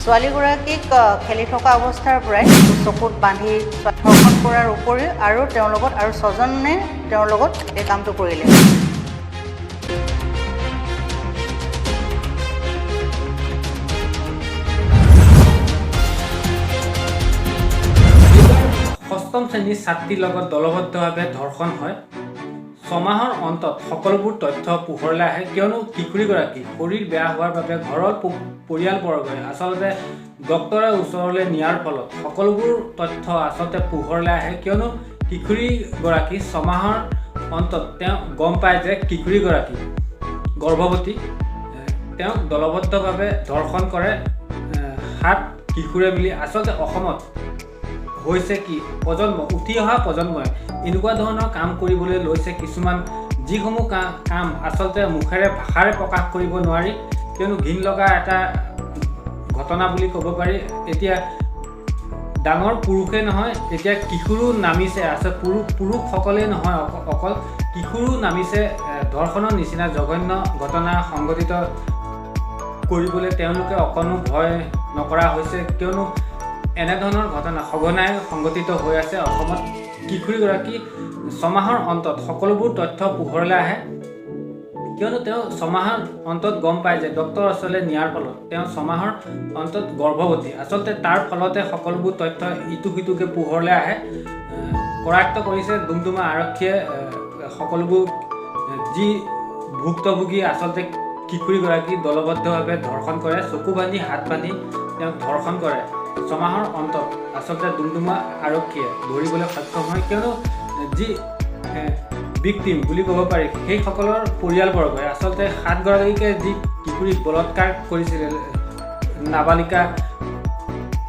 ছোৱালীগৰাকীক খেলি থকা অৱস্থাৰ পৰাই চকুত বান্ধি ধৰ্ষণ কৰাৰ উপৰিও আৰু তেওঁৰ লগত আৰু ছজনে তেওঁৰ লগত এই কামটো কৰিলে। সপ্তম শ্ৰেণীৰ ছাত্ৰীৰ লগত দলবদ্ধভাৱে ধৰ্ষণ হয়। ছমাহৰ অন্তত সকলোবোৰ তথ্য পোহৰলৈ আহে, কিয়নো কিশোৰীগৰাকী শৰীৰ বেয়া হোৱাৰ বাবে ঘৰৰ পৰিয়ালবৰ্গই আচলতে ডক্তৰৰ ওচৰলৈ নিয়াৰ ফলত সকলোবোৰ তথ্য আচলতে পোহৰলৈ আহে। কিয়নো কিশোৰীগৰাকী ছমাহৰ অন্তত তেওঁ গম পায় যে কিশোৰীগৰাকী গৰ্ভৱতী। তেওঁক দলবদ্ধভাৱে ধৰ্ষণ কৰে 7 কিশোৰে মিলি। আচলতে অসমত হৈছে কি, প্ৰজন্ম উঠি অহা প্ৰজন্মই এনেকুৱা ধৰণৰ কাম কৰিবলৈ লৈছে কিছুমান, যিসমূহ কাম আচলতে মুখেৰে ভাষাৰে প্ৰকাশ কৰিব নোৱাৰি, কিয়নো ঘিণ লগা এটা ঘটনা বুলি ক'ব পাৰি। এতিয়া ডাঙৰ পুৰুষে নহয়, এতিয়া কিশোৰো নামিছে। আচলতে পুৰুষসকলেই নহয়, অকল কিশোৰো নামিছে ধৰ্ষণৰ নিচিনা জঘন্য ঘটনা সংঘটিত কৰিবলৈ। তেওঁলোকে অকণো ভয় নকৰা হৈছে, কিয়নো এনেধৰণৰ ঘটনা সঘনাই সংঘটিত হৈ আছে অসমত। কিশোৰীগৰাকী ছমাহৰ অন্তত সকলোবোৰ তথ্য পোহৰলৈ আহে, কিয়নো তেওঁ ছমাহৰ অন্তত গম পায় যে ডক্তৰৰ ওচৰলৈ নিয়াৰ ফলত তেওঁ ছমাহৰ অন্তত গৰ্ভৱতী। আচলতে তাৰ ফলতে সকলোবোৰ তথ্য ইটো সিটোকে পোহৰলৈ আহে। কৰায়ত্ব কৰিছে ডুমডুমা আৰক্ষীয়ে সকলোবোৰ যি ভুক্তভোগী আচলতে কিশোৰীগৰাকী দলবদ্ধভাৱে ধৰ্ষণ কৰে, চকু বান্ধি হাত বান্ধি তেওঁক ধৰ্ষণ কৰে। ছমাহৰ অন্তত আচলতে ডুমডুমা আৰক্ষীয়ে ধৰিবলৈ সক্ষম হয়, কিয়নো যি ভিক্টিম বুলি ক'ব পাৰি সেইসকলৰ পৰিয়ালবৰ্গই আচলতে 7গৰাকীকে যি কিশোৰীক বলাৎকাৰ কৰিছিলে নাবালিকা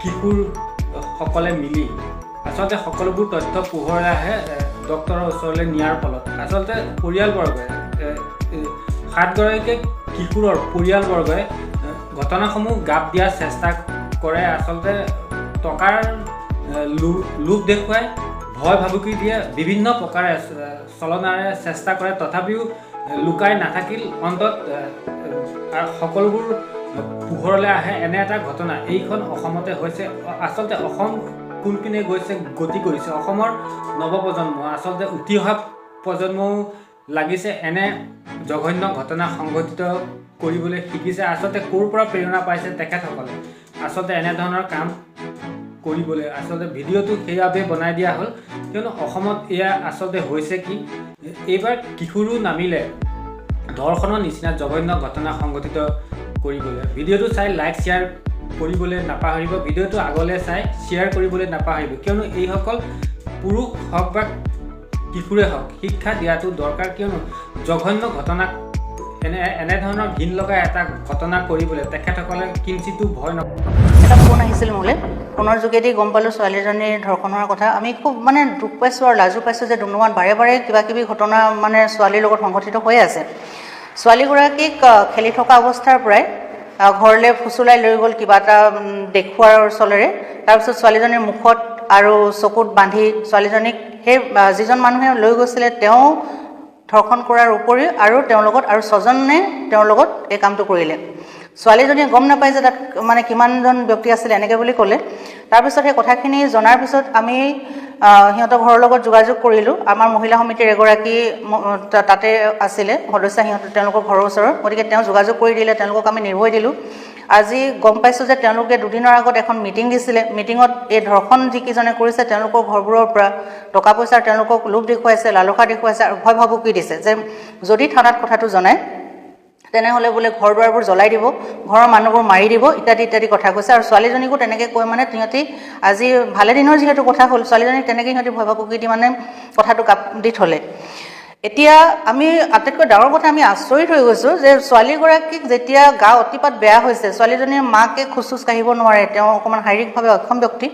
কিশোৰসকলে মিলি, আচলতে সকলোবোৰ তথ্য পোহৰলৈ আহে ডক্তৰৰ ওচৰলৈ নিয়াৰ ফলত। আচলতে পৰিয়ালবৰ্গই 7গৰাকীকে কিশোৰৰ পৰিয়ালবৰ্গই ঘটনাসমূহ গাপ দিয়াৰ চেষ্টা কৰে। আচলতে টকাৰ লোভ দেখুৱাই ভয় ভাবুকি দিয়ে, বিভিন্ন প্ৰকাৰে চলনাৰে চেষ্টা কৰে, তথাপিও লুকাই নাথাকিল। অন্তত সকলোবোৰ পোহৰলৈ আহে। এনে এটা ঘটনা এইখন অসমতে হৈছে। আচলতে অসম কোনপিনে গৈছে, গতি কৰিছে অসমৰ নৱপ্ৰজন্ম, আচলতে উঠি অহা প্ৰজন্মও লাগিছে এনে জঘন্য ঘটনা সংঘটিত কৰিবলৈ শিকিছে। আচলতে ক'ৰ পৰা প্ৰেৰণা পাইছে তেখেতসকলে আচলতে এনেধৰণৰ কাম কৰিবলৈ? আচলতে ভিডিঅ'টো সেইবাবেই বনাই দিয়া হ'ল, কিয়নো অসমত এয়া আচলতে হৈছে কি, এইবাৰ কিশোৰো নামিলে ধৰ্ষণৰ নিচিনা জঘন্য ঘটনা সংঘটিত কৰিবলৈ। ভিডিঅ'টো চাই লাইক শ্বেয়াৰ কৰিবলৈ নাপাহৰিব, ভিডিঅ'টো আগলৈ চাই শ্বেয়াৰ কৰিবলৈ নাপাহৰিব, কিয়নো এইসকল পুৰুষ হওক বা কিশোৰে হওক শিক্ষা দিয়াটো দৰকাৰ। কিয়নো জঘন্য ঘটনা এনেধৰণৰ ঘিণ লগা এটা ঘটনা কৰিবলৈ তেখেতসকলে কিঞ্চিতো ভয় নকৰে। এটা ফোন আহিছিল মোলৈ, ফোনৰ যোগেদি গম পালোঁ ছোৱালীজনীৰ ধৰ্ষণ হোৱাৰ কথা। আমি খুব মানে দুখ পাইছোঁ আৰু লাজো পাইছোঁ যে ডুমডুমাত বাৰে বাৰে কিবা কিবি ঘটনা মানে ছোৱালীৰ লগত সংঘটিত হৈ আছে। ছোৱালীগৰাকীক খেলি থকা অৱস্থাৰ পৰাই ঘৰলৈ ফুচুলাই লৈ গ'ল কিবা এটা দেখুওৱাৰ চলেৰে। তাৰপিছত ছোৱালীজনীৰ মুখত আৰু চকুত বান্ধি ছোৱালীজনীক সেই যিজন মানুহে লৈ গৈছিলে তেওঁ ধৰ্ষণ কৰাৰ উপৰিও আৰু তেওঁৰ লগত আৰু ছজনে তেওঁৰ লগত এই কামটো কৰিলে। ছোৱালীজনীয়ে গম নাপায় যে তাত মানে কিমানজন ব্যক্তি আছিলে এনেকৈ বুলি ক'লে। তাৰপিছত সেই কথাখিনি জনাৰ পিছত আমি সিহঁতৰ ঘৰৰ লগত যোগাযোগ কৰিলোঁ। আমাৰ মহিলা সমিতিৰ এগৰাকী তাতে আছিলে সদস্যা, সিহঁত তেওঁলোকৰ ঘৰৰ ওচৰৰ, গতিকে তেওঁ যোগাযোগ কৰি দিলে, তেওঁলোকক আমি নিৰ্ভয় দিলোঁ। আজি গম পাইছোঁ যে তেওঁলোকে দুদিনৰ আগত এখন মিটিং দিছিলে। মিটিঙত এই ধৰ্ষণ যিকেইজনে কৰিছে তেওঁলোকৰ ঘৰবোৰৰ পৰা টকা পইচাৰ তেওঁলোকক লোভ দেখুৱাইছে, লালসা দেখুৱাইছে আৰু ভয় ভাবুকি দিছে যে যদি থানাত কথাটো জনায় তেনেহ'লে বোলে ঘৰ দুৱাৰবোৰ জ্বলাই দিব, ঘৰৰ মানুহবোৰ মাৰি দিব, ইত্যাদি ইত্যাদি কথা কৈছে। আৰু ছোৱালীজনীকো তেনেকৈ কৈ মানে সিহঁতি আজি ভালে দিনৰ যিহেতু কথা হ'ল, ছোৱালীজনীক তেনেকৈ সিহঁতি ভয় ভাবুকি দি মানে কথাটো গাপ দি থ'লে। এতিয়া আমি আটাইতকৈ ডাঙৰ কথা আমি আচৰিত হৈ গৈছোঁ যে ছোৱালীগৰাকীক যেতিয়া গা অতিপাত বেয়া হৈছে, ছোৱালীজনীৰ মাকে খোজ চোজ কাঢ়িব নোৱাৰে, তেওঁ অকণমান শাৰীৰিকভাৱে অক্ষম ব্যক্তি।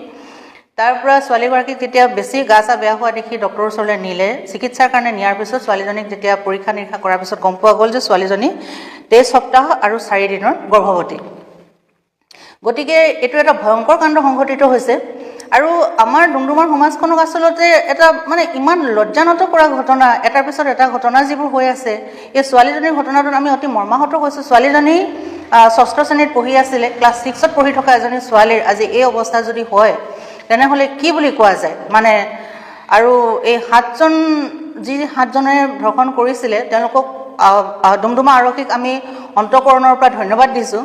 তাৰ পৰা ছোৱালীগৰাকীক যেতিয়া বেছি গা চা বেয়া হোৱা দেখি ডক্টৰৰ ওচৰলৈ নিলে, চিকিৎসাৰ কাৰণে নিয়াৰ পিছত ছোৱালীজনীক যেতিয়া পৰীক্ষা নিৰীক্ষা কৰাৰ পিছত গম পোৱা গ'ল যে ছোৱালীজনী 23 সপ্তাহ আৰু 4 দিনৰ গৰ্ভৱতী। গতিকে এইটো এটা ভয়ংকৰ কাণ্ড সংঘটিত হৈছে। আৰু আমাৰ ডুমডুমাৰ সমাজখনক আচলতে এটা মানে ইমান লজ্জানত কৰা ঘটনা, এটাৰ পিছত এটা ঘটনা যিবোৰ হৈ আছে, এই ছোৱালীজনীৰ ঘটনাটোত আমি অতি মৰ্মাহত হৈছোঁ। ছোৱালীজনী ষষ্ঠ শ্ৰেণীত পঢ়ি আছিলে, ক্লাছ 6ত পঢ়ি থকা এজনী ছোৱালীৰ আজি এই অৱস্থা যদি হয়, তেনেহ'লে কি বুলি কোৱা যায় মানে? আৰু এই সাতজন, যি সাতজনে ধৰ্ষণ কৰিছিলে, তেওঁলোকক ডুমডুমা আৰক্ষীক আমি অন্তঃকৰণৰ পৰা ধন্যবাদ দিছোঁ।